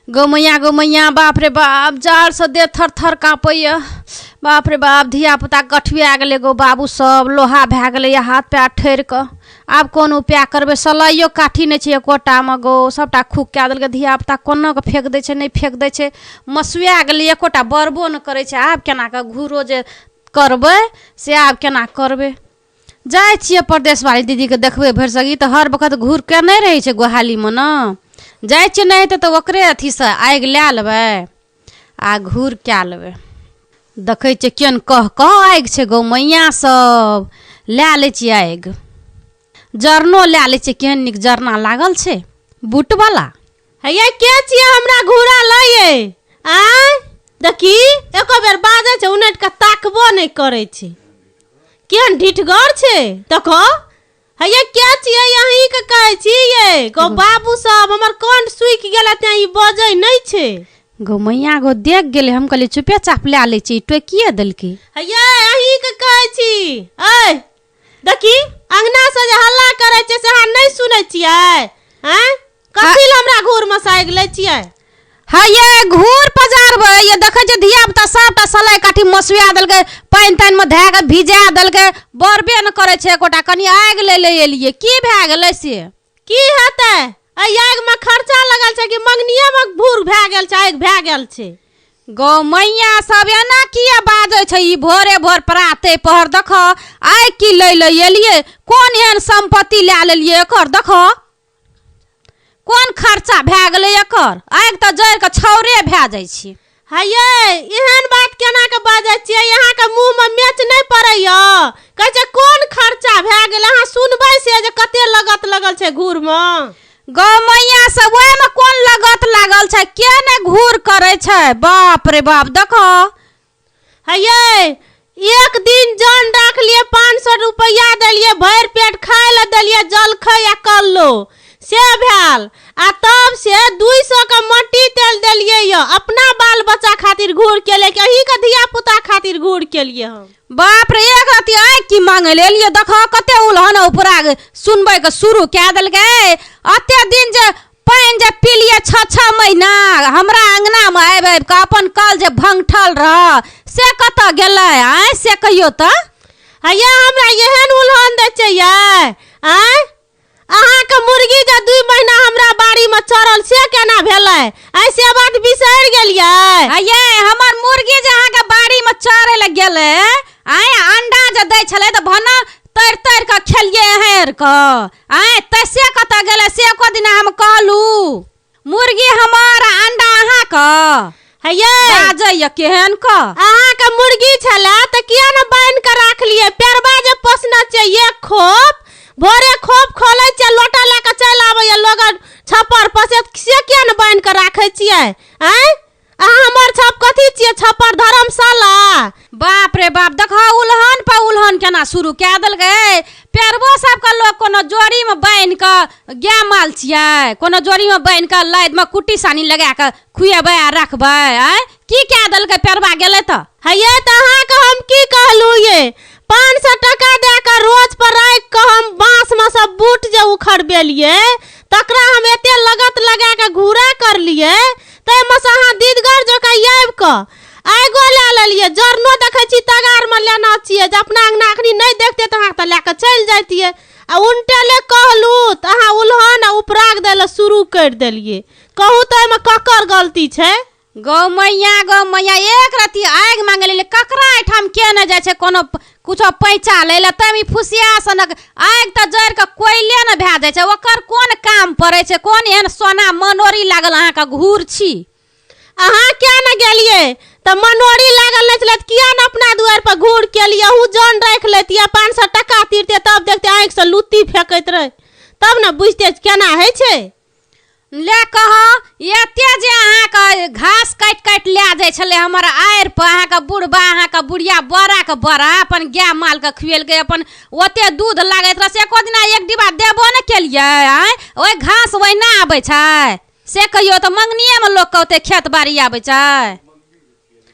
गौ मैया, गौ मैया, बाप रे बाप, जाड़सँ देह थर थर काँपैए। बाप रे बाप, धियापुता गठुआ गेलै गौ बाबू, सब लोहा भए गेलैए हाथ पैर ठरि कऽ। आब कोन उपाय करबै? सलाइयो काठी नहि छै एकोटामे गौ, सबटा खूक कए देलकै। धियापुता कोना कऽ फेक दै छै, नहि फेक दै छै, मसुआ गेलै, एकोटा बरबो नहि करै छै। आब केना कऽ घूरो जे करबै से आब केना करबै? जाइ छियै परदेशवाली दीदीके देखबै भरिसक, ई तऽ हर बखत घूर केने रहै छै गोहालीमे ने। जाइ छियै, नहि हेतै तऽ ओकरे अथीसँ आगि लए लेबै आ घूर कए लेबै। देखै छियै केहन कह कह आगि छै गौ मैया सब, लए लै छियै आगि। जरनो लए लै छियै, केहन नीक जरना लागल छै बूटवला। हैया के छियै हमरा घूरा लइए? आँय देखी, एको बेर बाजै छै उनटि कऽ ताकबो नहि करै छै, केहन ढिठगर छै देखो। हैया के छियै? अहीँके कहै छी यै गौ बाबू सब, हमर कंठ सुखि गेल तेँ ई बजै नहि छै। गौ मैया गौ, देख गेलै, हम कहलियै चुपे चाप लए लै छी, टोकिए देलकै। हैया अहीँके कहै छी, ऐ देखी अंगना से जे हल्ला करै छै से अहाँ नहि सुनै छियै? आँय कथी लए हमरा घूर मे सागि लै छियै? हे ये घूर पजारबै, ये देखै छियै धिया पुता सबटा सलाइ काठी मसुआ देलकै, पानि तानि मे धए कऽ भिजा देलकै, बरबे नहि करै छै एकोटा। कनि आगि लै लए एलियै, की भए गेलै से? की हेतै, एहि आगि मे खर्चा लगल छै कि मंगनिये मे भूर भए गेल छै, आगि भए गेल छै? गौ मैया सब एना किया बाजै छै ई भोरे भोर प्राते पहर? देख आइ की लै लए एलियै, कोन एहन सम्पत्ति लए लेलियै एकर? देख कोन खर्चा भए गेलै एकर, आगि तऽ जरि कऽ छाउरे भए जाइ छै। हे यै एहन बात केना के बाजै छियै? अहाँके मुँह मे मेच नहि पड़ैया? कहै छै कोन खर्चा भए गेल। अहाँ सुनबै से जे कते लगत लगल छै घूर मे। गौ मैया सब ओहिमे कोन लगत लागल छै? के नहि घूर करै छै? बाप रे बाप, देखो। हे यै एक दिन जन रखलियै, 500 रुपैआ देलियै, भरि पेट खाय लए देलियै, जलखै आ कल्लो से भेल, आ तब से 200 के मट्टी तेल देलियै यऽ अपना बाल बच्चा खातिर घूर केलियै कि अहीँके धिया पुता खातिर घूर केलियै हम? बाप रे, एक रति आइ की मांगे ले एलियै, देख कते उलहन उपरा सुनबै के शुरू कए देलकै। अते दिन जे पानि जे पीलियै 6-6 महीना हमरा अंगना मे आबि आबि कऽ अपन कल जे भंगठल रह से कतऽ गेलै? आँय से कहियो तऽ। हैया हमरा एहन उलहन दै छै यै? आँय अहाँके मुर्गी जे 2 महीना हमरा बाड़ी मे चढ़ल से केना भेलै? आँय से बात बिसरि गेलियै? हैया हमर मुर्गी जे अहाँके बाड़ी मे चढ़ै लए गेलै, आँय अंडा जे दै छलै तऽ भना तरि तरि कऽ खेलियै हेर कऽ, आँय तऽ से कतऽ गेलै? से एको दिना हम कहलू मुर्गी हमर आ अंडा अहाँके? हैयै बाजैया केहन कऽ। अहाँके मुर्गी छलै तऽ किया ने बान्हि कऽ राखलियै? पेरबा जे पोसने छियै एक खोप, भोरे खोप खोलै छियै, लोटा लए कऽ चलि आबैया लोगन छप्पर पर, से किया ने बान्हि कऽ राखै छियै? आँय अहाँ हमर छप कथी छियै, छप्पर धर्मशाला? बाप रे बाप, देख उलहन पर उलहन केना शुरू कए देलकै। पेरबो सबके लोक कोनो जोड़ी मे बान्हि कऽ गाय माल छियै, कोनो जोड़ी मे बान्हि कऽ लादि मे कुट्टी सानी लगा कऽ खुएबै आ रखबै? आँय की कए देलकै पेरबा गेलै तऽ? हैये तऽ अहाँके हम की कहलहुँ ये, 500 टका दए कऽ रोज पर राखि कऽ हम बाँसमे सँ बूट जे उखड़बेलियै तकरा हम एते लगत लगा कऽ घूरा करलियै, ताहिमे सँ अहाँ दीदगर जकाँ आबि कऽ आगिओ लए लेलियै, जरनो देखै छी तगारमे लेने छियै जे अपना अङ्गना अखनी नहि देखतियै तऽ अहाँ तऽ लए कऽ चलि जैतियै। आ उनटे ले कहलहुँ तऽ अहाँ उलहन आ उपराग दै लए शुरू करि देलियै। कहू तऽ एहिमे ककर गलती छै? गौ मैया, गौ मैया, एक रत्ती आगि मांगे ले ककरा एहिठाम के नहि जाइ छै कोनो कुछो पैंचा लै लए, तैमे ई फुसिया सनक आगि तऽ जरि कऽ कोयले ने भए जाइ छै, ओकर कोन काम पड़ै छै? कोन एहन सोना मनोरी लागल अहाँके घूर छी? अहाँ किया ने गेलियै? तऽ मनोरी लागल नहि छलै तऽ किया ने अपना दुआरि पर घूर केलियै? अहूँ जन राखि लैतियै, 500 टका तीरतियै, तब देखतियै आँखिसँ लुत्ती फेकैत रहै, तब ने बुझतियै केना होइ छै। ले कह, एते जे अहाँके घास काटि काटि लए जाइ छलै हमर आड़ि पर अहाँके बुढ़बा अहाँके बुढ़िया बड़ाके बड़ा अपन गाय मालके खुएलकै, अपन ओते दूध लागैत रहै से एको दिना एक डिब्बा देबो ने केलियै? आँय ओहि घास ओहिना आबै छै से कहियो तऽ? मङ्गनिएमे लोकके ओते खेत बाड़ी आबै छै?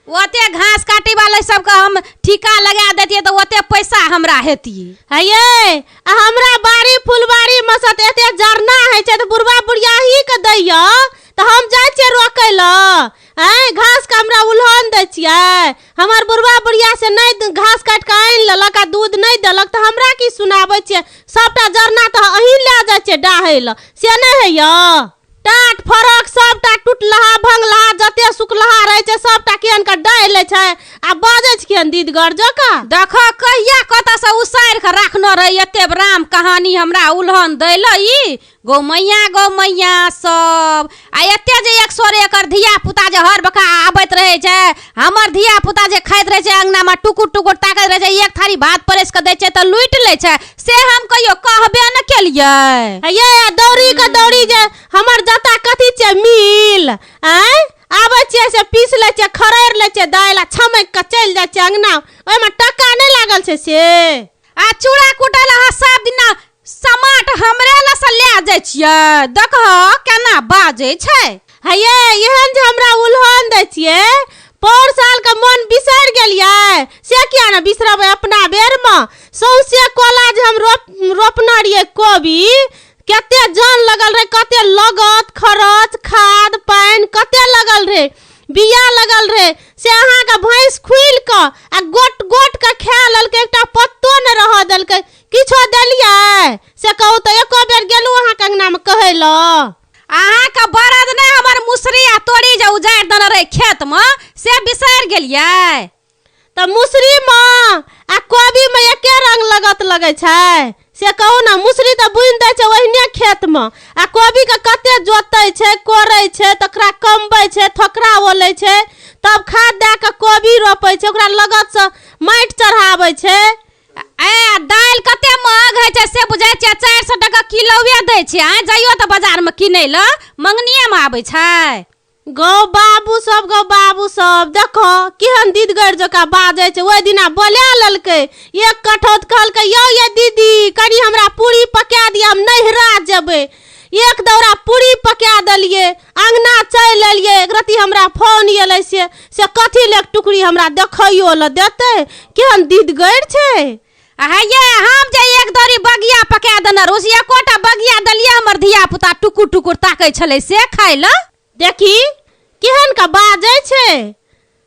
ओते घास काटे वाला सबके हम ठीका लगा देतियै तऽ ओते पैसा हमरा हेतियै। हे यै, आ हमरा बाड़ी फुलबाड़ी मे से तऽ एते जरना होइ छै तऽ बुढ़बा बुढ़िया अहीं के दैया, तऽ हम जाइ छियै रोकै लए आँय घासके हमरा उलहन दै छियै हमर बुढ़बा बुढ़िया से नहि घास काटि कऽ आनि लेलक आ दूध नहि देलक तऽ हमरा की सुनाबै छियै सभटा जरना तऽ अहीं लए जाइ छियै डाहै लए से नहि होइए टाट फरक सबटा टुटलहा भंगलहा जते सुखलहा रहै छै सबटा केहन के डाहि लै छै आ बाजै छै केहन दीदगर जकाँ। देखो कहिया कतऽ से उसारि के राखने रही एते राम कहानी हमरा उलहन दै लए ई गौ मैया गौ मैया सब आ एते जे एक सौ एकर धिया पुता जे हर बका आबैत रहै छै हमर धिया पुता जे खाइत रहै छै अंगना मे टुकुर टुकुर ताकैत रहै छै एक थारी भात परसि के दै छै तऽ लूटि लै छै से हम कहियो कहबे ने केलियै। ये दौड़ी के दौड़ी जे हमर जता कथी छै मिल आँय आबै छियै से पीस लै छियै खरड़ि लै छियै दालि आ छमकि कऽ चलि जाइ छियै अङ्गना ओहिमे टका नहि लागल छै से। आ चूड़ा कुटै लए अहाँ सब दिना समाट हमरे लए से लए जाइ छियै देखह केना बाजै छै। हे ये एहन जे हमरा उलहन दै छियै पौर सालके मन बिसरि गेलियै से किया ने बिसरबै अपना बेरमे सौंसे कोला जे हम रोपने रहियै कोबी कते जान लगल रहे कते लगत खरच खाद पानि कते लगल रहे बिया लगल रहे से अहाँके भैंस खुलि कऽ आ गोट गोट के खा लेलकै एकटा पत्तो नहि रहऽ देलकै किछो देलियै से कहू तऽ एको बेर गेलहुँ अहाँके अङ्गनामे कहै लए। अहाँके बरद नहि हमर मुसरी आ तोरी जे उजाड़ि देने रहै खेतमे से बिसरि गेलियै। तऽ मुसरीमे आ कोबीमे एके रंग लगत लगै छै से कहू ने मुसरी तऽ बुनि दै छै ओहिने खेतमे आ कोबीके कते जोतै छै कोड़ै छै तकरा कमबै छै थोकरा ओलै छै तब खाद दए कऽ कोबी रोपै छै ओकरा लगतसँ माटि चढ़ाबै छै। ए दालि कते महग होइ छै से बुझै छियै 400 टका किलोए दै छै आँय जाइयो तऽ बाजारमे किनै लए मङ्गनिएमे आबै छै। गौ बाबू सब गौ बाबू सब देखो केहन दीदगर जकाँ बाजै छै ओहि दिना बोला लेलकै एक कठौत कहलकै यौ ये दीदी कनि हमरा पूरी पका दिअ हम नैहरा जेबै एक दौरा पूरी पका देलियै अङ्गना चलि एलियै एक रत्ती हमरा फोन एलै से से कथी लए एक टुकड़ी हमरा देखैयो लए देतै केहन दीदगर छै। आ हे हम जे एक दौरी बगिया पका देने रहौ से एकोटा बगिया देलियै हमर धिया पुता टुकुर टुकुर ताकै छलै से खाय लए। देखी केहन के बाजै छै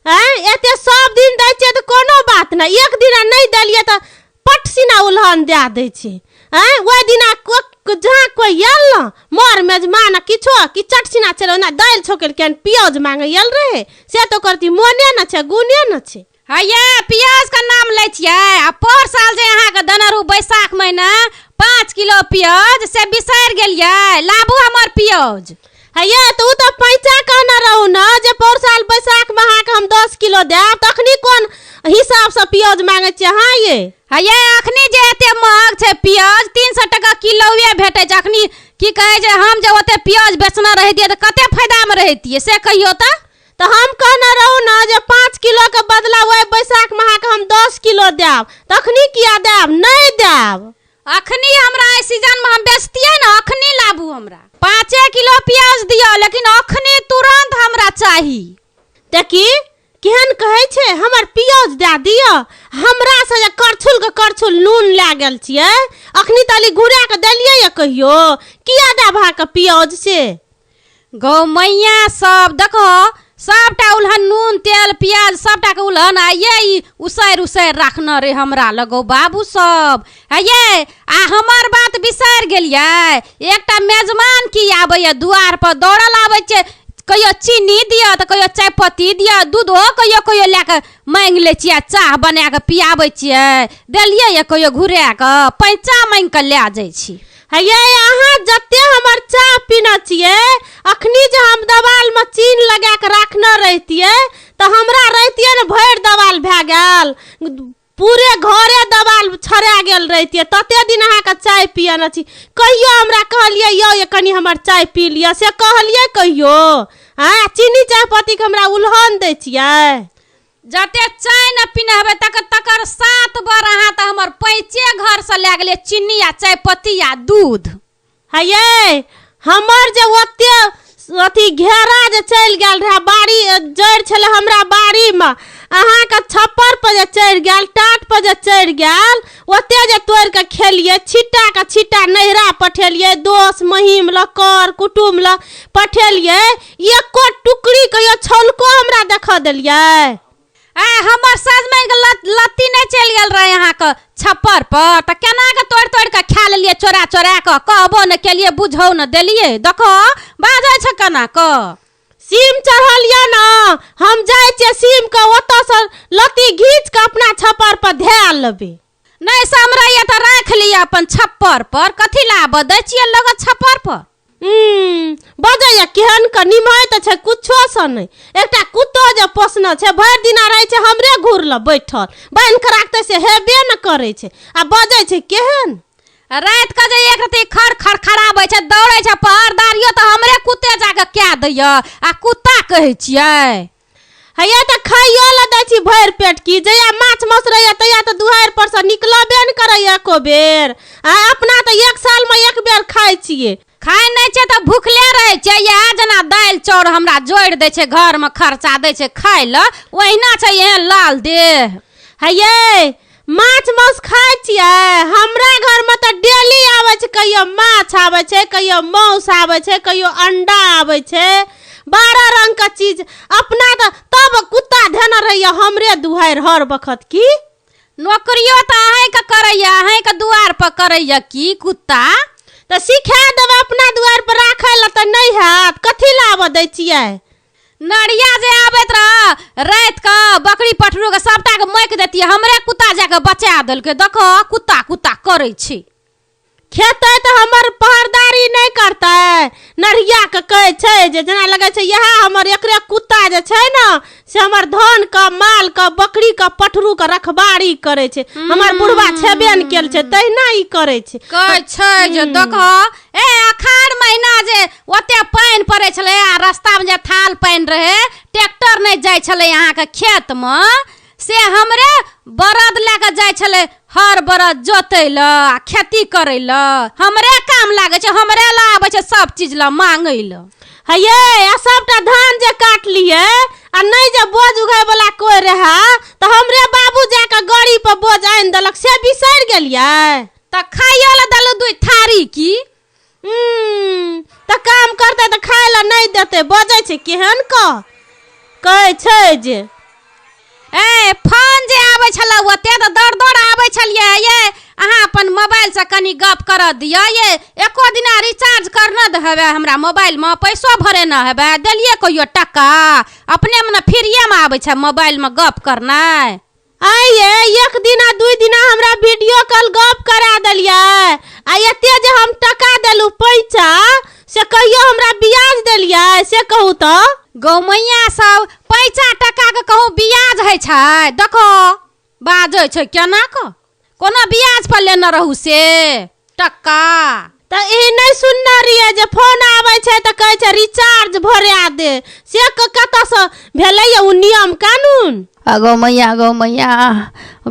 आँय एते सब दिन दै छियै तऽ कोनो बात नहि एक दिना नहि देलियै तऽ पट सिना उलहन दए दै छै आँय ओहि दिना जहाँ कोइ आयल ने मर मेजमान किछो कि चट सिना चल ओना दालि छौकेलकै पियाज मांगे आयल रहै से तऽ ओकर मोने ने छै गुणे ने छै। हैया पियाज के नाम लै छियै आ पर साल जे अहाँके देने रहू बैसाख महीना 5 किलो पियाज से बिसरि गेलियै लाबू हमर पियाज। हैया तऽ ओ तऽ पैंचा कहने रहू ने जे पौर साल बैसाख मे अहाँके हम 10 किलो देब तखनी कोन हिसाबसँ पियाज मांगै छियै अहाँ ये। हैया अखनी जे एते महग छै पियाज 300 टका किलोए भेटै छै अखनी की कहै छै हम जे ओते पियाज बेचने रहितियै तऽ कते फायदामे रहितियै से कहियौ तऽ। तऽ हम कहने रहू ने जे 5 किलो के बदला ओहि बैसाख मे अहाँके हम 10 किलो देब तखनी किया देब नहि देब। अखनी हमरा एहि सीजन मे हम बेचतियै ने अखनी लाबू हमरा 5 किलो प्याज दिअ लेकिन अखनी तुरंत हमरा चाही। देखी केहन कहै छै हमर प्याज दए दिअ हमरा से जे करछुल के करछुल नून लए गेल छियै अखनी तली घुरा के देलियै या कहियो किया देब अहाँके प्याज से। गौ मैया सब देखो सबटा उलहन नून तेल प्याज सबटा के उलहन आ ये ई उसैर उसैर राखने रे हमरा लगौ बाबू सब हे ये आ हमर बात बिसरि गेलियै एकटा मेजमान की आबैया दुआर पर दौड़ल आबै छै कहियो चीनी दिअ तऽ कहियो चायपत्ती दिअ दूधो कहियो कहियो लए कऽ माँगि लै छियै आ चाह बना कऽ पियाबै छियै देलियै या कहियो घुरा कऽ पैंचा माँगि कऽ लए जाइ छी। हे ये अहाँ जते हमर चाह पीने छियै अखनी जे हम देवालमे चीन लगा कऽ राखने रहितियै तऽ हमरा रहितियै ने भरि देवाल भए गेल पूरे घरे देवाल छड़ा गेल रहितियै तते दिन अहाँके चाय पियने छी कहियो हमरा कहलियै यौ ये कनि हमर चाय पी लिअ से कहलियै कहियो आँय चीनी चाय पत्तीके हमरा उलहन दै छियै। जते चाय न पीने हेबै तकर तकर 7 बार अहाँ तऽ हमर पैंचे घरसँ लए गेलियै चीनी आ चायपत्ती आ दूध। हे ये हमर जे ओते अथी घेरा जे चलि गेल रहए बाड़ी जड़ि छलै हमरा बाड़ीमे अहाँके छप्पर पर जे चढ़ि गेल टाट पर जे चढ़ि गेल ओते जे तोड़ि कऽ खेलियै छिट्टा के छिट्टा नैहरा पठेलियै दोस महीम लऽ कर कुटुम लऽ पठेलियै एको टुकड़ी के कहियो छौलको हमरा देखऽ देलियै? ए हमर सजमनि के लत्ती नहि चलि गेल रहे अहाँके छप्पर पर, तऽ केना के तोड़ि तोड़ि के खा लेलियै चोरा चोरा के, कहबो नहि केलियै बुझो नहि देलियै। देखो बाजै छै केना के। सीम चढ़ल यऽ ने, हम जाइ छियै सीम के ओतऽसँ लत्ती घीच के अपना छप्पर पर धए लेबै। नहि सम्हरैया तऽ राखि लिअ अपन छप्पर पर, कथी लए आबऽ दै छियै लोग छप्पर पर? बजैया केहन के, निमहै तऽ छै कुछो सँ नहि। एकटा कुत्तो जे पोसने छै भरि दिना रहै छै हमरे घूर लग बैठल, बान्हि कऽ राखतै से हेबे ने करै छै, आ बजै छै केहन। राति के जे एक रत्ती खड़ खड़ खड़ाबै छै दौड़ै छै पहरदारियो तऽ हमरे कुत्ते जाके कए दैया, आ कुत्ता कहै छियै। हैया तऽ खाइयो लए दै छी भरि पेट की, जहिया माछ मांस रहैया तहिया तऽ दुआरि पर सँ निकलबे ने करैया एको बेर, आ अपना तऽ एक साल मे एक बेर खाइ छियै। खाइ नहि छै तऽ भुखले रहै छै। इएह जेना दालि चाउर हमरा जोड़ि दै छै, घरमे खर्चा दै छै खाइ लए, ओहिना छै एहन लाल देह। हैये माछ मांस खाइ छियै? हमरा घरमे तऽ डेली आबै छै, कहियो माछ आबै छै, कहियो मांस आबै छै, कहियो अंडा आबै छै, 12 रंगके चीज। अपना तऽ तब कुत्ता धेने रहैया हमरे दुहारि हर बखत की। नौकरियो तऽ अहीँके करैया, अहीँके दुआर पर करैया की कुत्ता? तऽ सिखा देबै अपना दुआरि पर राखै लए तऽ नहि हैत, कथी लए आबऽ दै छियै? नरिया जे आबैत रह राति के बकरी पठरू के सबटा के मोकि देतियै, हमरे कुत्ता जाके बचा देलकै। देखो कुत्ता कुत्ता करै छी। खेतै तऽ हमर पहरदारी नहि करतै? नढ़िया के कहै छै जे जेना लगै छै इएह हमर एकरे कुत्ता जे छै ने से हमर धान के माल के बकरी के पठरू के रखबारी करै छै। हमर बुढ़वा छेबे ने केल छै तहिना ई करै छै। कहै छै जे देखो ए अखाड़ महीना जे ओते पानि पड़ै छलै आ रस्तामे जे थाल पानि रहै, ट्रैक्टर नहि जाइ छलै अहाँके खेतमे, से हमरे बरद लए कऽ जाइ छलै हर बरद जोतै लए आ खेती करै लए। हमरे काम लागै छै, हमरे लए आबै छै सब चीज लए मांगै लए। हये आ सबटा धान जे काटलियै आ नहि जे बोझ उघै वाला कोइ रहै तऽ हमरे बाबू जाके गाड़ी पर बोझ आनि देलक, से बिसरि गेलियै? तऽ खाइयो लए देलहुँ 2 थारी की। तऽ काम करतै तऽ खाय लए नहि देतै, बजै छै केहन क कहै छै जे। ए फोन जे आबै छलै ओते तऽ दौड़ दौड़ आबै छलियै, ये अहाँ अपन मोबाइलसँ कनि गप करऽ दिअ, ये एको दिना रिचार्ज करने हेबै हमरा मोबाइलमे, पैसो भरेने हेबै, देलियै कहियो टका? अपनेमे ने फ्रीएमे आबै छै मोबाइलमे गप करनाइ। आइये एक दिना 2 दिना हमरा वीडियो कॉल गप करा देलियै, आ एते जे हम टका देलहुँ पैसा से कहियो हमरा ब्याज देलियै से कहू तऽ? गौमैया सब पैसा टका के कहूँ ब्याज होइ छै? देखो बाजै छै केना कऽ, कोनो ब्याज पर लेने रहू से टका? तऽ ई नहि सुनने रहियै जे फोन आबै छै तऽ कहै छै रिचार्ज भरा दे, से कतऽसँ भेलैया ओ नियम कानून? गौ मैया गौ मैया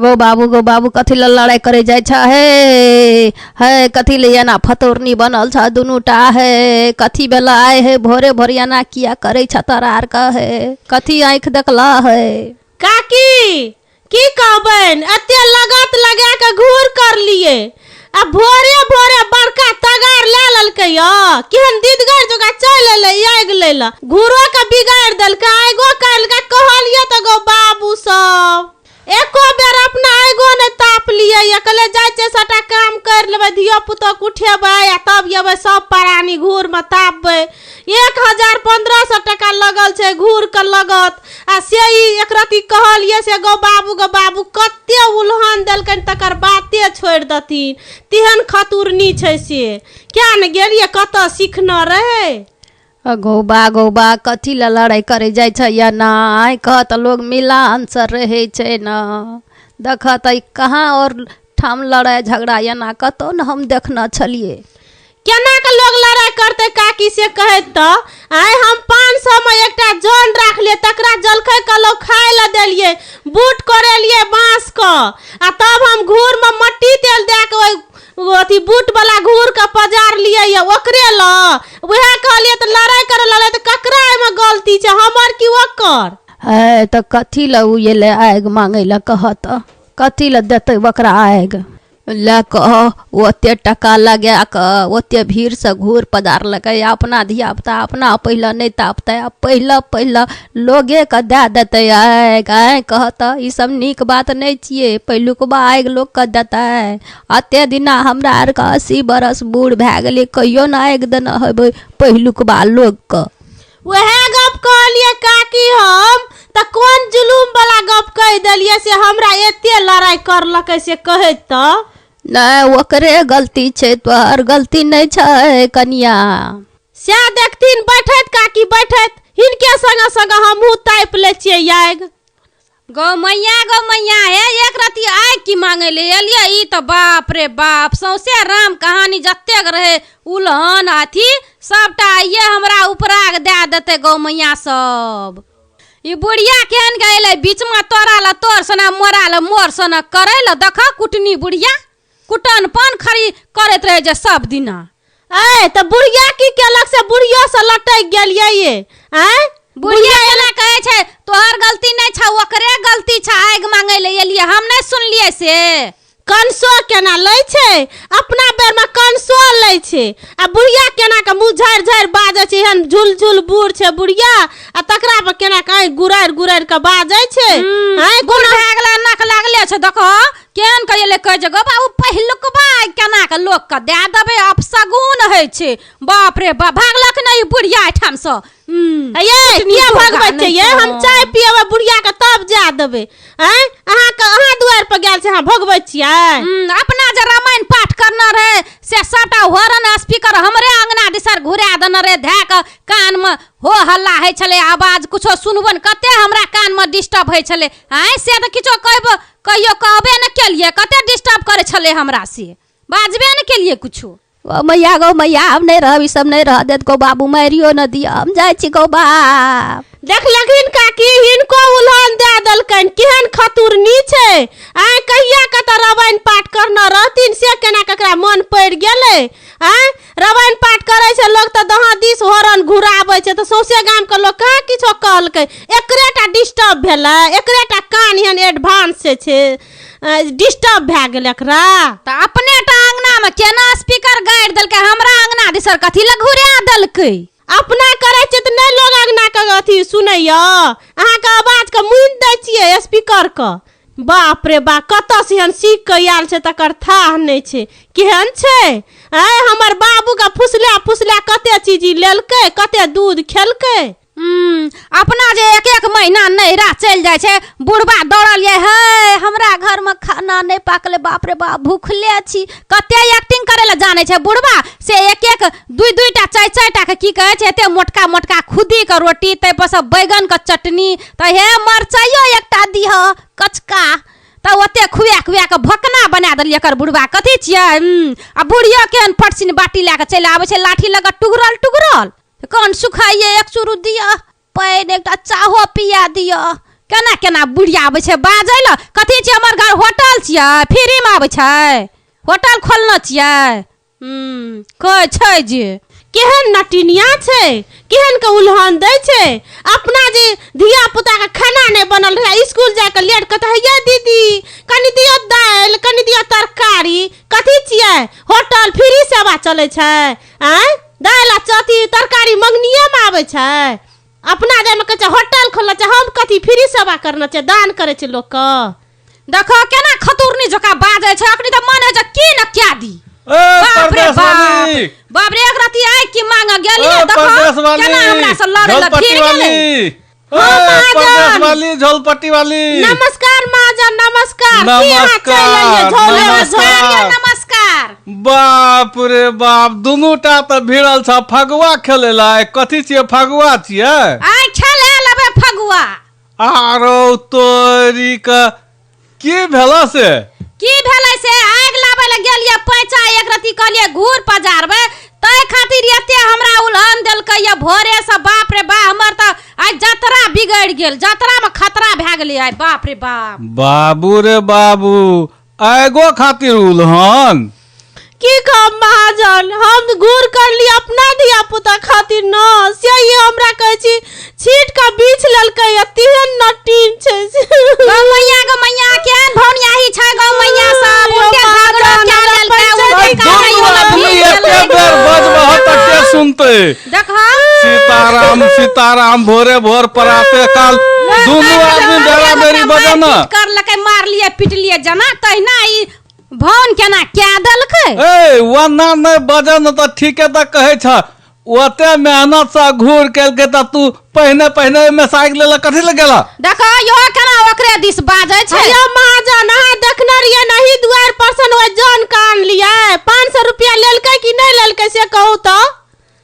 गौ बाबू गौ बाबू, कथी लए लड़ाइ करै जाइ छ हे? हे कथी लए एना फतौरनी बनल छ दुनूटा हे? कथी भेलै आइ हे भोरे भोरे एना किया करै छ तोरा आरके हे? कथी आँखि देखलह हे? काकी की कहबनि, एते लगत लगा के घूर करलिए आ भोरे भोरे बड़का तगार लए लेलकै य, केहन दिदगर जोगा चलि एलै आगि लै लए, घूरो के बिगाड़ि देलकै, आगिओ काटलकै। कहलियै तऽ गो बाबू सब एको बेर अपना आगिओ नहि तापलियै य, कहलियै जाइ छियै सबटा काम करि लेबै, धियो पुतोके उठेबै आ तब एबै सब प्राणी घूरमे तापबै। 1000-1500 टका लगल छै घूर के लगत, आ से ई एक रत्ती कहलियै से गौ बाबू गौ बाबू कते उलहन देलकनि तकर बाते छोड़ि देथिन, तेहन खतुरनी छै से किया ने गेलियै कतऽ सिखने रहै। गौबा गौबा कथी लए लड़ाइ करै जाइ छै या नहि कह तऽ लोग मिलानसँ रहै छै ने। देखऽ तऽ कहाँ आओर ठाम लड़ाइ झगड़ा एना कतहु ने हम देखने छलियै। केना के लोग लड़ाइ करतै काकी से कहैत तऽ आइ हम 500 मे एकटा जन राखलियै, तकरा जलखै कलौ खाय लए देलियै, बूट करेलियै बाँस के, आ तब हम घूर मे मट्टी तेल दए के ओहि अथी बूट वाला घूर के पजारलियै यऽ ओकरे लए। उएह कहलियै तऽ लड़ाइ करऽ लगलै, तऽ ककरा एहिमे गलती छै, हमर कि ओकर? है तऽ कथी लए ओ एलै आगि मांगै लए कहऽ तऽ कथी लए देतै ओकरा आगि? लए कऽ ओते टका लगा कऽ ओते भीड़सँ घूर पजारलकै। अपना धियापुता अपना पहिले नहि तापतै आ पहिले पहिले लोगेके दए देतै आगि। आँय कह तऽ ई सब नीक बात नहि छियै। पहिलुकबा आगि लोकके देतै? एते दिना हमरा आरके 80 बरस बूढ़ भए गेलियै, कहियो ने आगि देने हेबै पहिलुकबा लोकके। वएह गप कहलियै काकी हम तऽ कोन जुलूम वाला गप कहि देलियै से हमरा एते लड़ाइ करलकै से कहैत तऽ। नहि, ओकरे गलती छै, तोहर गलती नहि छै कनिया। सएह देखथिन बैठैत काकी बैठैत, हिनके संगे संगे हमहूँ तापि लै छियै आगि। गौ मैया गौ मैया, हे एक रति आगि की मांगे ले एलियै ई तऽ बाप रे बाप सौंसे राम कहानी जतेक रहे उलहन अथी सबटा आइये हमरा उपराग दए देतै गौ मैया सब। ई बुढ़िया केहन के एलै बीचमे तोरा लए तोर सना मोरा लए मोर सना करै लए। देख कुटनी बुढ़िया कुटन पान खरी करैत रहै जे सब दिना। ऐ तऽ बुढ़िया की केलक से बुढ़ियो से लटकि गेलियै ये? आँय बुढ़िया एना कहै छै तोहर गलती नहि छौ, ओकरे गलती छौ, आगि मांगै लए एलियै हम नहि सुनलियै से। कंसो केना लै छै? अपना बेरमे कंसो लै छै आ बुढ़िया केना के मुँह झाड़ि झाड़ि बाजै छै। एहन झुल झुल बूढ़ छै बुढ़िया आ तकरा पर केना के आँखि गुरारि गुरारि के बाजै छै। आँय बूढ़ भए गेलै, नक लागले छै। देखो केहन के एलै कहै छै गो बाबू पहिलुकबा आगि केना के लोक के दए देबै, अपशगुन होइ छै। बाप रे बाप, भागलक नहि ई बुढ़िया एहिठामसँ। ये किया भगबै छै ये? हम चाय पियेबै बुढ़िया के तब जा देबै। आँय अहाँके अहाँ दुआरि पर गेल छै, अहाँ भगबै छियै? अपना जे रामायण पाठ करना रहे से सबटा हॉर्न स्पीकर हमरे अंगना दिसर घुरा देने रहे, धए कऽ कानमे हो हल्ला होइ छलै, आवाज कुछो सुनबो ने, कते हमरा कानमे डिस्टर्ब होइ छलै। आँय से तऽ किछो कहबो कहियो कहबे ने केलियै, कते डिस्टर्ब करै छलै हमरा, से बाजबे ने केलियै कुछो। गौ मैया गौ मैया, आब नहि रहब, ई सब नहि रह देत गौ बाबू, मारियो न दिअ, हम जाइ छी गौ बाप। देखलखिन काकी हिनको उलहन दए देलकनि, केहन खतुरनी छै। आँय कहिया कतऽ रामायण पाठ करने रहथिन से केना ककरा मन पड़ि गेलै? आँय रामायण पाठ करै छै लोक तऽ दहाँ दिस हॉर्न घुराबै छै तऽ सौंसे गामके लोक कहाँ किछो कहलकै? एकरे टा डिस्टर्ब भेलै, एकरे टा कान एहन एडवांस छै, डिस्टर्ब भए गेल एकरा। तऽ अपने टा अंगनामे केना स्पीकर गाड़ि देलकै, हमरा अंगना दिसर कथी लए घुरा देलकै? अपना करै छियै तऽ नहि लोग अंगना के अथी सुनैया, अहाँके आवाज के मुनि दै छियै स्पीकर के। बाप रे बा, कतऽ से एहन सीख के आयल छै तकर थाह नहि छै, केहन छै। आँय हमर बाबू के फुसला फुसला कते चीज ई लेलकै, कते दूध खेलकै। अपना जे एक एक महीना नैहरा चलि जाइ छै बुढ़बा दौड़ल ये हे हमरा घरमे खाना नहि पाकलै, बाप रे बाप भूखले छी, कते एक्टिंग करै लए जानै छै बुढ़बा से। एक एक दुइ दुइ टा चारि चारि टा के की कहै छै एते मोटका मोटका खुदी के रोटी, ताहि पर से बैगन के चटनी, तऽ हे मरचाइयो एकटा दिह कचका, तऽ ओते खुआ खुआ कऽ भकना बना देलियै एकर बुढ़बा। कथी छियै? आ बुढ़ियो केहन फटसिन बाटी लए कऽ चलि आबै छै लाठी लऽ कऽ टुगरल टुगरल, कान सुखाइए एक चूरू दिअ पानि, एकटा चाहो पिया दिअ। केना केना बुढ़िया आबै छै बाजै लए। कथी छियै हमर घर होटल छियै? फ्रीमे आबै छै? होटल खोलने छियै? कहै छै जे केहन नटिनिया छै, केहन के उलहन दै छै। अपना जे धिया पुता के खाना नहि बनल रहै, स्कूल जाके लेट के तऽ हे दीदी कनि दियौ दालि, कनि दियौ तरकारी। कथी छियै होटल? फ्री सेवा चलै छै? आँय दालि आ अथी तरकारी मंगनिएमे आबै छै? अपना जाइमे कहै छै होटल खोलने छै, हम कथी फ्री सेवा करने छै, दान करै छै लोकके। देखो केना खतुरनी जकाँ बाजै छै, अखनी तऽ मन होइ छै की न क्या दी। ए बाप रे परदेश बाप, वाली, बाप रे एक रति आइ की मांग गेलियै, ए देखो परदेश वाली, केना हमरा से लड़ै लए झोलपट्टी फिर गेलै। वाली, ए हाँ, महाजन। परदेश वाली, झोलपट्टी वाली। नमस्कार महाजन, नमस्कार। की अहाँ चलि एलियै नमस्कार, झोले मे? नमस्कार। नमस्कार यौ, नमस्कार। बाप रे बाप, दुनू टा तऽ भिड़ल छ फगुआ खेले ला। कथी छियै फगुआ छियै? आइ खेले लेबै फगुआ। आरो तोरी के की भेला से? की भेलै से आगि लाबै लए गेलियै पैंचा, एक रति कहलियै घूर पजारबै, ताहि खातिर एते हमरा उलहन देलकै ये भोरे से। बाप रे बा, हमर तऽ आइ जतरा बिगड़ि गेल, जतरा मे खतरा भए गेलै आइ। बाप रे बाप। बाबू रे बाबू, आगो खातिर उलहन? की कहब महाजन, हम घूर करली अपना धिया पुता खातिर न, से ई हमरा कहै छी छीट के बीछ लेलकै या तेहन नटीन छै। गौ मैया गौ मैया, केहन भौनियाही छै गौ मैया सब, यौ उल्टे महाजन। झगड़ो देखो। सीताराम सीताराम, भोरे भोर पराते काल दुनू आदमी बेरा बेरी बजे न कर लकै, मारलिए पिटलिए जना तहिना ई भौन केना क्या देलकै। ए वना नहि बजे न तऽ ठीके तऽ कहै छ, ओते मेहनत से घूर केलकै तऽ तू पहिने पहिने ओहिमे सागि लेलक, कथी लए गेला? देखो यो केना ओकरे दिस बाजै छै। हेलो महाजन, अहाँ देखने रहियै नहीं दुआर पर सन ओहि जन के आनलियै, 500 रुपया लेलकै कि नहि लेलकै से कहू तऽ।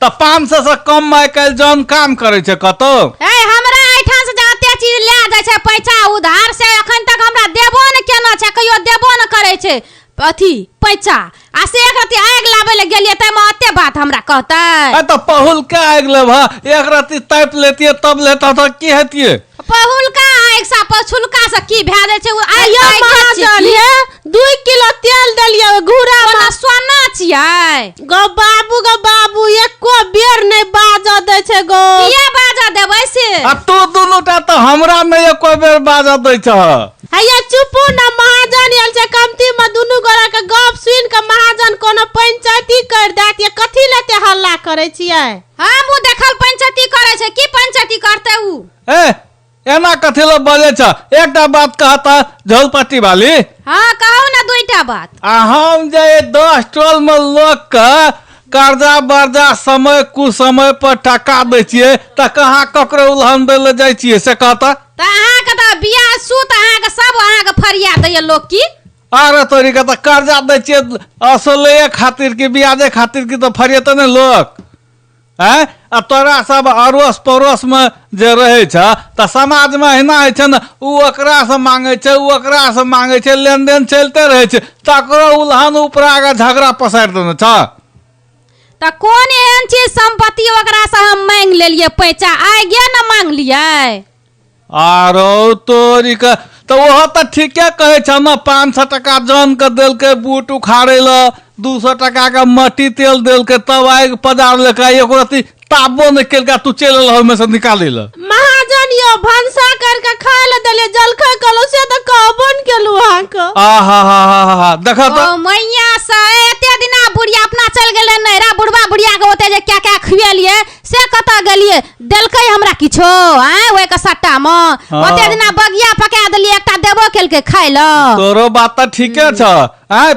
तऽ 500 से कम आइ काल्हि जन काम करै छै कतौ? ए हमरा एहिठाम से जते चीज लए जाइ छै पैसा उधार से एखन तक हमरा देबो ने केना छै, कहियो देबो ने करै छै अथी पैसा, आ से एक रत्ती आगि लाबै लए गेलियै ताहिमे ओते बात हमरा कहतै। ए तऽ पहुल के आगि लेबह, एक रत्ती तापि लेतियै तब लेता तऽ की हेतियै? पहुलका आगि से पछुलका से की भए जाइ छै? ओ आगि अय्यो आगि महाजन छियै। हे, 2 किलो तेल देलियै ओहि घूरा मे। कोनो सोना छियै? गो बाबू गो बाबू, एको बेर नहि बाजऽ दै छै गो। किया बाजऽ देबै से? आ तू दुनू टा तऽ हमरा नहि एको बेर बाजऽ दै छह। हैया चुपू न, महाजन आयल छै कमती मे, दुनू गोरा के गप सुनि के महाजन कोनो पंचायती कर देत, ये कथी लए एते हल्ला करै छियै? हाँ मुँह देखल पंचायती करै छै, की पंचायती करतै उ? ए एना कथी लए बजै छ? एकटा बात कहता झोलपट्टी वाली। हाँ कहू ना दुईटा बात। आ हम जे 10 टोल में लोग के कर्जा बर्जा समय कुसमय पर टका दै छियै तऽ कहाँ ककरो उलहन दै लए जाइ छियै से कहता? तऽ अहाँके तऽ बियाह सूत अहाँके सब अहाँके फरिया दैया लोक की? अरे तोरी के तऽ कर्जा दै छियै असले खातिर कि ब्याजे खातिर कि तऽ फरियेतै ने लोक? आँय, आ तोरा सब अड़ोस पड़ोस में जे रहै छ तऽ समाज में एहिना होइ छै ने, उ ओकरा से मांगै छै, उ ओकरा से मांगै छै, लेनदेन चलिते रहै छै, तकरो उलहन उपरा के झगड़ा पसारि देने छ। तऽ कोन एहन चीज संपत्ति ओकरा से हम मांगि लेलियै पैसा, आगे ने मांगलियै? आरो तोरी के तऽ ओहो तऽ ठीके कहै छ ने, 500 टका जन के देलकै बूट उखाड़ै लए, 200 टका के मट्टी तेल देलकै, तब आगि पजारलकै, एको रत्ती तापबो नहि केलकै, तू चलि एलह ओहिमे से निकालै लए। महाजन यौ, भनसा करके खाय लए देलियै, जलखै केलहुँ से तऽ कहबो ने केलहुँ अहाँके। आहा हा हा हा हा, देखऽ तऽ। ओ मैया से एते दिना बुढ़िया अपना चलि गेलै नैहरा, बुढ़बा बुढ़िया के ओते जे क्या क्या खुएलियै से कतऽ गेलियै? देलकै हमरा किछो? आँय ओहिके सट्टा मे ओते दिना बगिया पका देलियै, एकटा देबो केलकै खाय लए? तोरो बात तऽ ठीके छ। आँय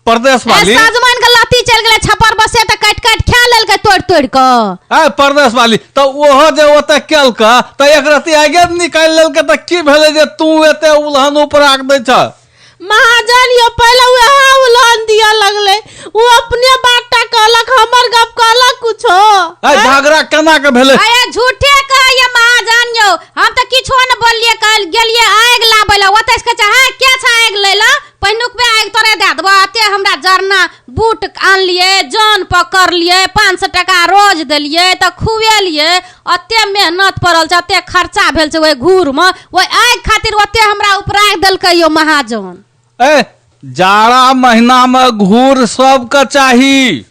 परदेश वाली, सजमनि के लत्ती चलि गेलै छप्पर बसे तऽ काटि काटि खा लेलकै तोड़ि तोड़ि कऽ। आँय परदेश वाली, तऽ ओहो जे ओते केलकै तऽ एक रत्ती आगे निकालि लेलकै तऽ की भेलै जे तू एते उलहन उपराग दै छ? महाजन यौ, पहिले वएह उलहन दिअ लगलै, ओ अपने बात टा कहलक, हमर गप कहलक कुछो? आँय झगड़ा केना के भेलै? अरे झूठे कहैया महाजन यौ, हम तऽ किछो ने बोललियै, कहल गेलियै आगि लाबै लए, ओतऽ से कहै छै हाँ के छै आगि लै लए, पहिनुकबे आगि तोरे दए देबो, एते हमरा जरना बूट आनलियै, जन पकड़लियै, 500 टका रोज देलियै तऽ खुएलियै, ओते मेहनत पड़ल छै, ओते खर्चा भेल छै ओहि घूरमे, ओहि आगि खातिर ओते हमरा उपराग देलकै यौ महाजन। ए जाड़ा महीना में घूर सबके चाही,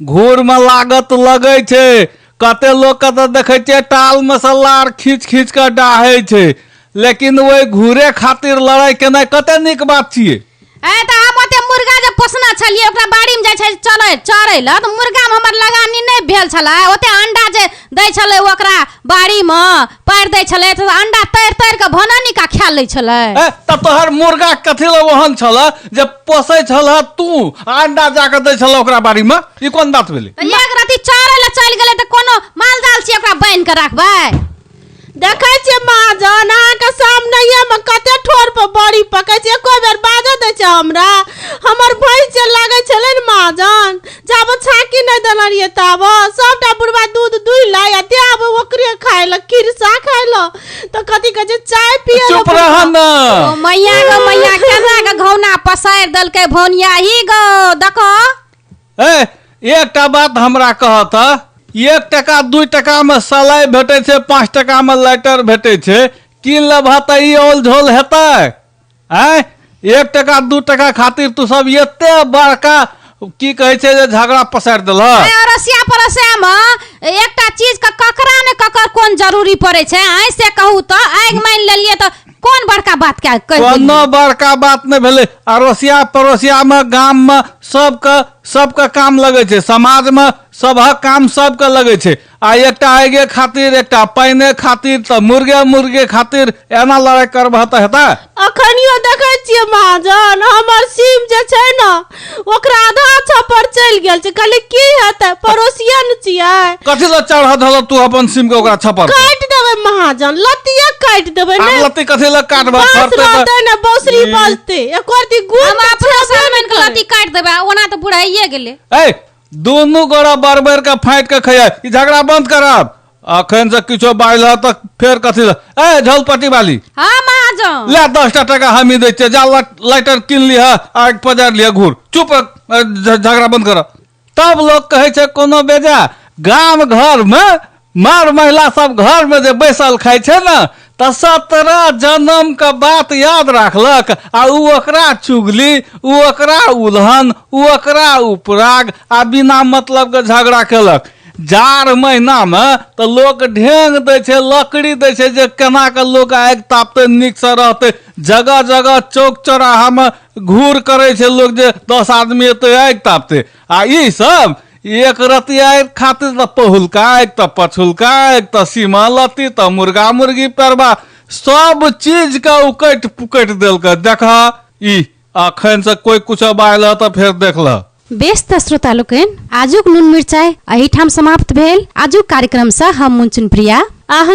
घूर में लागत लगै छै, कते लोक के तऽ देखै छियै टाल में से लार खींच खींच के डाहै छै, लेकिन ओहि घूरे खातिर लड़ाइ केनाइ कते नीक बात छियै। ए तऽ हम ओते मुर्गा जे पोसने छलियै ओकरा बाड़ीमे जाइ छै चरै चरै लए, तऽ मुर्गामे हमर लगानी नहि भेल छलै, ओते अंडा जे दै छलै ओकरा बाड़ीमे पारि दै छलै तऽ अंडा तैर तैर कऽ भननिका खा लै छलै। ए तऽ तोहर मुर्गा कथी लए ओहन छल जे पोसै छल तू आ अंडा जाके दै छल ओकरा बाड़ीमे, ई कोन बात भेलै? तऽ एक रति चरै लए चलि गेलै तऽ कोनो माल जाल छियै ओकरा बान्हि कऽ राखबै? देखै छियै महाजन, अहाँके सामनेये मे कते ठोर पर बड़ी पकै छै, एको बेर बाजऽ दै छै हमरा? हमर भैंस जे लागै छलै ने महाजन, जाबे छाँकी नहि देने रहियै ताबे सबटा बुढ़बा दूध दुहि लै आ दे आबै ओकरे खाय लए, खिरसा खाय लए, तऽ कथी कहै छै चाय पियै लए। चुप रह न। ओ मैया गो मैया, केना के घौना पसारि देलकै भौनिया ही गो, देखो। ए एकटा बात हमरा कहत, 1 टका 2 टका में सलाई भेटै छै, 5 टका में लाइटर भेटै छै, कीन लेबह तऽ ई औल झोल हेतै? आँय 1 टका 2 टका खातिर तू सब एते बड़का की कहै छै जे झगड़ा पसारि देलह? अड़ोसिया पड़ोसिया में एकटा चीज के ककरा ने ककर कोन जरूरी पड़ै छै, आँय से कहू तऽ? आगि मानि लेलियै तऽ कोन बड़का बात क्या कहि कोनो देलियै? बड़का बात नहि भेलै। अड़ोसिया पड़ोसिया मे, गाम मे सबके सबके काम लगै छै, समाज मे सबहक काम सबके लगै छै। आ एकटा आगे खातिर, एकटा पानिए खातिर, तऽ मुर्गे मुर्गे खातिर एना लड़ाइ करबह तऽ हेतै? अखनियो देखै छियै महाजन, हमर सीम जे छै ने, ओकरा आधा छप्पर चलि गेल छै। कहली की हेतै, पड़ोसिये ने छियै। कथी लए चढ़ धल तू अपन सीम के ओकरा छप्पर पर? काटि देबै महाजन, लत्तिये काटि देबै। आब नहि लत्ती कथी लए काटबह? बाँस फड़तै तऽ रहतै ने बौसरी बजतै, एको रत्ती गुण हम तऽ अपनो छेबे सजमनि नहि के करै। लत्ती काटि देबै, आ ओना तऽ बुढ़ाइए गेलै। ए, दुनू गोरा बरबर के फाटि के खैया। ई झगड़ा बंद करब अखन से। किछो बाजल तऽ फेर कथी लए? ए झलपट्टी वाली। हाँ महाजन। ले, 10टा टाका हमही दै छियै, जा लाइटर कीन लिह, आगि पजारि लिह, घूर चुप, झगड़ा बंद कर। तब लोक कहै छै कोनो बेजा। गाम घर मे मर महिला सब घर मे जे बैसल खाइ छै ने, तऽ 17 जन्म के बात याद राखलक, आ उ ओकरा चुगली, उ ओकरा उलहन, उ ओकरा उपराग, आ बिना मतलब के झगड़ा केलक। जाड़ महीना मे तऽ लोक ढेंग दै छै, लकड़ी दै छै जे केना के लोक आगि तापतै, नीक से रहतै। जगह जगह चौक चौराहा मे घूर करै छै लोक जे 10 आदमी एतै, आगि तापतै। आ ई सब एक रति आगि खातिर तऽ पहुलका आगि, तऽ पछुलका आगि, तऽ सीमा लत्ती, तऽ मुर्गा मुर्गी परबा, सब चीज के उकटि पुकटि देलकै। देख, ई अखन से कोई कुछो बाजल तऽ फेर देख लह। बेस तऽ श्रोता लोकनि, आजुक नून मिरचाइ एहिठाम समाप्त भेल। आजुक कार्यक्रमसँ हम मुनचुन प्रिया